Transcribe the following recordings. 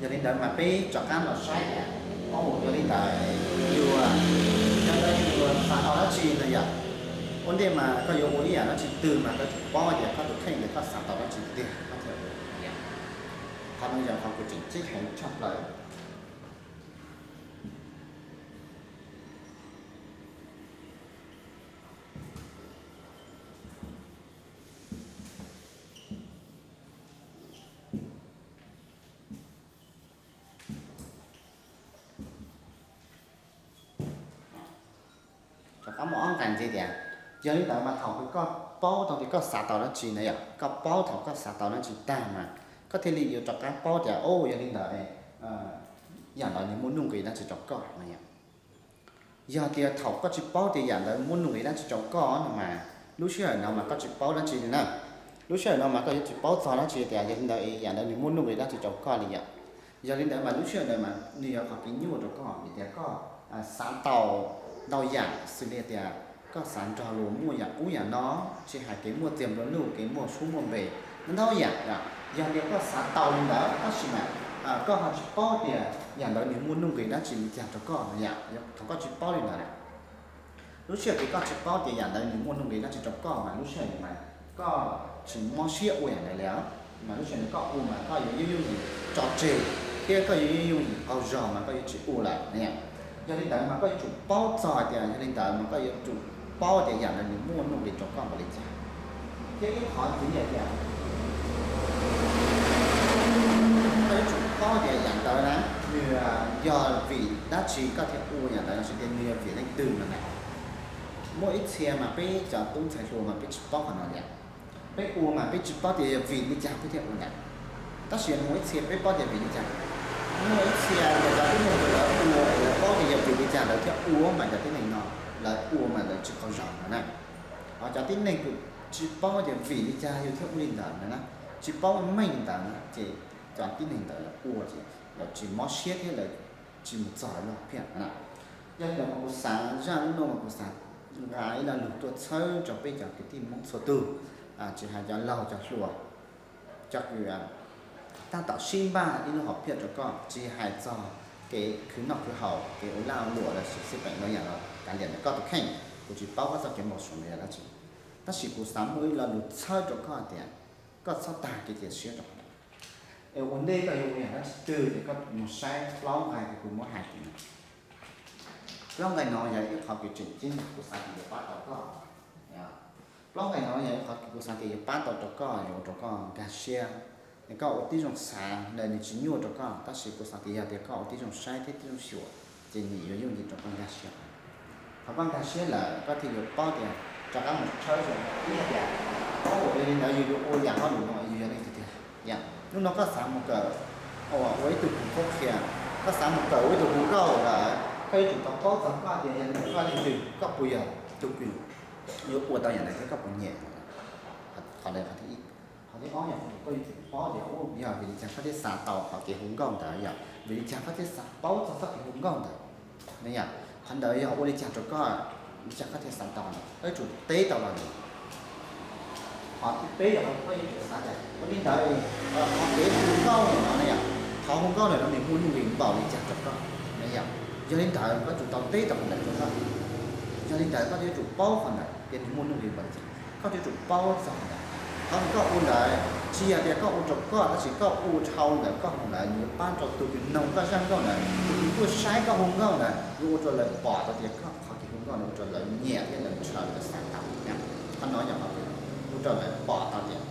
Yog li ntawd mas peb rov qab los saib tias, o, yog li ntawd yus, yog li ntawd yus xav tau dab tsi no yom. Ua ntej mas koj yuav ua ib yam dab tsi twg mas koj tsuas paub tias koj tus kheej tias koj xav tau dab tsi tiag koj thiaj ua. Qhov no yog qhov kuv tseem ceeb heev tshaj plaws. Rov qab muaj ob nqai ntxiv tias, yog li ntawd mas thaum koj paub tau tias koj xav tau dab tsi na yom, koj paub thaum koj xav tau dab tsi tag mas koj thiaj li yuav rov qab paub tias, o, yog li ntawd yam ntawd nws muaj nuj nqis dab tsi rau koj no yom. Yog tias thaum koj tsis paub tias yam ntawd muaj nuj nqis dab tsi rau koj no mas lub sij hawm no mas koj tsis paub dab tsi li na. Lub sij hawm no mas koj yuav tsis paub txog dab tsi tias yog li ntawd yam ntawd nws muaj nuj nqis dab tsi rau koj li yom. Yog li ntawd mas lub sij hawm ntawd mas nws yog qhov kev nyuaj rau koj vim tias koj xav tau ntau yam xws li tias koj xav nrog luag muaj yam ub yam no, tsis hais kev muaj txiag nplua nuj, kev muaj suab muaj npe, ntau yam yom. Yog tias koj xav tau li ntawd tab sis mas koj ho tsis paub tias yam ntawd nws muaj nuj nqis dab tsi li cas rau koj no yom. Thaum koj tsis paub li ntawd na, lub sij hawm tias koj tsis paub tias yam ntawd nws muaj nuj nqis dab tsi rau koj mas lub sij hawm mas koj tsis mob siab ua yam ntawd li os. Mas lub sij hawm koj ua mas koj yuav yooj yooj yim tso tseg, thiab koj yuav yooj yooj yim qaug zog mas koj yuav tsis ua lawm. Yog li ntawd mas koj yuav tsum paub txog tias yog li ntawd mas koj yuav tsum paub tias yam ntawd nws muaj nuj nqis rau koj npaum li cas. Thiab ib qhov ntxiv yog tias koj yuav tsum paub tias yam ntawd na, nws yog vim dab tsi koj thiaj ua yam ntawd los sis tias nws yog vim leej twg no na. Muaj ib txhia mas peb cov tub ntxhais hluas mas peb tsis paub qhov no li. Peb ua mas peb tsis paub tias yog vim li cas peb thiaj ua ntawd. Tab sis muaj ib txhia peb paub tias vim li cas. Muaj ib txhia yog cov tib neeg uas lawv ua es lawv paub tias yog vim li cas lawv thiaj ua mas cov tib neeg no lawv ua mas lawv tsis qaug zog no na. Ho cov tib neeg uas tsis paub tias vim li cas yus thiaj ua li ntawd no na, tsis paub meej ntawd na ces cov tib neeg ntawd lawv ua ces lawv tsis mob siab thiab lawv tsis mus txog lawv lub hom phiaj no na. Yog li ntawd mas kuv xav zaj lub no mas kuv xav nqa ib lo lus tuaj txhawb rau peb cov kwv tij Hmoob txhua tus, tsis hais cov laug cov hluas, cov kws tab tom sib npaj ib lub hom phiaj rau koj, tsis hais txog kev khwv noj khwv haus, kev ua laj ua luam los sis xij peem no yam no kav liam ntawm koj tus kheej, kuv tsis paub koj txoj kev npau suav ntawd yog dab tsi. Tab sis kuv xav muaj ib lo lus txhawb rau koj tias koj txhob tag kev cia siab rau qhov ntawd. Es ua ntej koj yuav ua yam dab tsi twg ces koj mus saib plaub nqai uas kuv muab hais tim no. Plaub nqai no yog ib qhov kws tseem ceeb kuv xav tias yuav pab tau koj. Plaub nqai no yog ib qhov kws kuv xav tias yuav pab tau rau koj, yuav ua rau koj nkag siab. Es koj ua tib zoo xav lawm nws tsis nyuaj rau koj, tab sis kuv xav tias yog tias koj ua tib zoo saib thiab tib zoo xyuas ces nws yuav yooj yim rau koj nkag siab. Thaum koj nkag siab lawm koj thiaj yuav paub tias rov qab mus tshawb zoo ib yam tias, o, yog li ntawd yus yuav ua yam hauj lwm no yus yog leej twg tiag. Yog hnub no koj xav mus kawm, ua ib tug kws qhuab qhia, koj xav mus kawm ua ib tug hu nkauj lawm, koj yuav tsum tau paub txog koj tias yog li ntawd koj leej twg, koj puas yog tus kws yuav ua tau yam ntawd thiab koj puas nyiam. Qhov ntawd qhov thib ib. Qhov thib ob yog koj yuav tsum paub tias yog vim li cas koj thiaj xav tau qhov kev hu nkauj ntawd, yog vim li cas koj thiaj xav paub txog txoj kev hu nkauj ntawd. Yog qhov ntawd yog ua li cas rau koj, li cas koj thiaj xav tau ntawd, koj yuav tsum teb tau los ntawd. Qhov thib peb yog koj yuav tsum xav tias ua li ntawd, qhov kev hu nkauj no na yom, qhov hu nkauj ntawm no nws muaj nuj nqis npaum li cas rau koj na yom. Yog li ntawd koj yuav tsum tau teb tau qhov ntawd rau koj. Yog li ntawd koj yuav tsum paub qhov ntawd tias nws muaj nuj nqis npaum li cas, koj yuav tsum paub txog qhov ntawd. Qhov kws koj ua ntawd tsis yog tias koj ua rau koj, tab sis koj ua dhau ntawm koj mus ntawd nws yuav pab rau tus kws noog koj zaj nkauj ntawd, tus kws tuaj saib koj hu nkauj ntawd, yuav ua rau lawv pom tau tias koj qhov kev hu nkauj ntawd ua rau lawv nyiam thiab lawv ntshaw lawv xav tau. Qhov no yog qhov kws ua rau lawv pom tau tias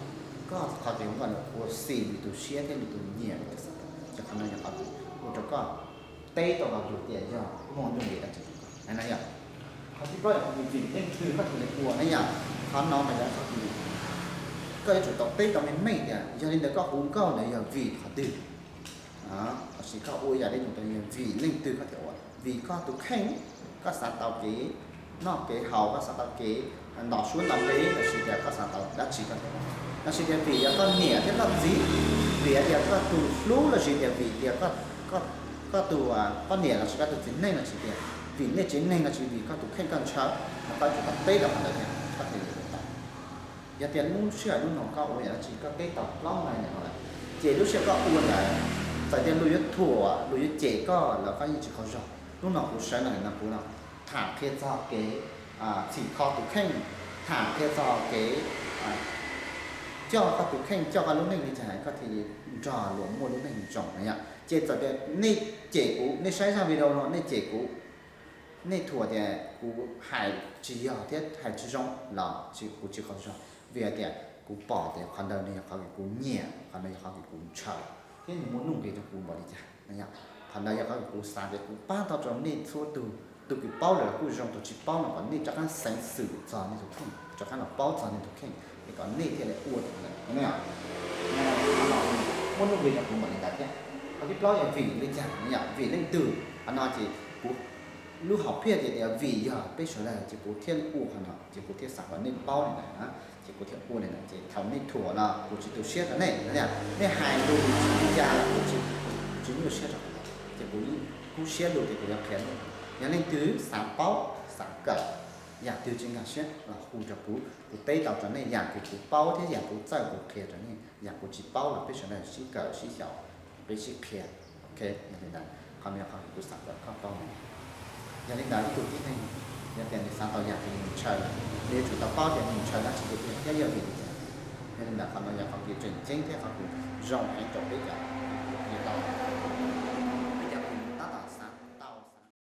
koj qhov kev hu nkauj ntawd ua xis lwm tus siab thiab lwm tus nyiam lwm tus xav tau. Ces qhov no yog qhov kws ua rau koj teb tau los lus tias yog muaj nuj nqis dab tsi rau koj na yom. Qhov thib plaub yog qhov kws vim leej twg koj thiaj li ua na yom. Qhov no mas yog qhov kws koj yuav tsum tau teb tau meej meej tias yog li ntawd koj hu nkauj ntawd yog vim qhov twg, lossis koj ua yam li no yog vim leej twg koj thiaj ua, vim koj tus kheej, koj xav tau kev noj kev haus, koj xav tau kev nto suab nto npe, lossis tias koj xav tau dab tsi koj thiaj ua, lossis tias vim yog koj niam thiab koj txiv, vim tias koj tus hlub, lossis tias vim tias koj tus poj niam lossis koj tus txiv neej, lossis tias vim nej tsev neeg, lossis vim koj tus kheej koj ntshaw, mas koj yuav tsum tau teb tau qhov ntawd thiab koj thiaj li ua tau. Yog tias lub sij hawm hnub no koj ua yam dab tsi koj teb tau plaub nqai ntawm no lawm, ces lub sij hawm koj ua ntawd Txawm tias luag yuav thuam, luag yuav cem koj los koj yeej tsis qaug zog. Hnub no kuv sawv ntawm no kuv los tham qhia txog kev txhim kho tus kheej, tham qhia txog kev coj koj tus kheej, coj koj lub neej li cas koj thiaj li nrog luag muaj lub neej zoo no yom. Ces txawm tias nej cem kuv, nej saib zaj video no nej cem kuv, nej thuam tias kuv hais tsis yog thiab hais tsis zoo los kuv tsis qaug zog, vim hais tias kuv pom tias qhov ntawd nws yog qhov uas kuv nyiam, qhov ntawd yog qhov uas kuv ntshaw, thiab nws muaj nuj nqis rau kuv npaum li cas no yom. Qhov ntawd yog qhov uas kuv xav tias kuv pab tau rau nej txhua tus, tus kws paub lawm los kuj zoo, tus tsis paub no kom nej rov qab xeev xwm txog nej tus kheej, rov qab los paub txog nej tus kheej, es kom nej thiaj li ua tau lawm no. Qhov no muaj nuj nqis rau kuv npaum li ntawd thiab. Qhov thib plaub yog vim li cas no yom, vim leej twg, qhov no ces kuv lub hom phiaj tias tias vim yog peb sawv daws ces kuv thiaj ua qhov no, ces kuv thiaj xav kom nej paub li ntawd na, ces kuv thiaj ua li ntawd. Ces thaum nej thuam no kuv tsis tu siab rau nej, nej hais lus tsis li cas los kuv tsis, kuv tsis nyuaj siab rau qhov ntawd, ces kuv yeej kub siab lug tias kuv yuav qhia nej. Yog leej twg xav paub xav kawm, yam twg tsis nkag siab los hu rau kuv, kuv teb tau rau nej yam kws kuv paub thiab yam kuv txawj kuv qhia rau nej, yam kuv tsis paub los peb sawv daws sib kawm sib xyaum, peb sib qhia. Ok, yog li ntawd qhov no yog qhov kuv xav kom koj paub. Yog li ntawd ib tug tib neeg yog tias nws xav tau yam kws nws ntshaw lawm, nws yuav tsum tau paub tias nws ntshaw dab tsi tiag thiab yog vim li cas. Yog li ntawd qhov no yog qhov kws tseem ceeb thiab qhov kws zoo heev rau peb cov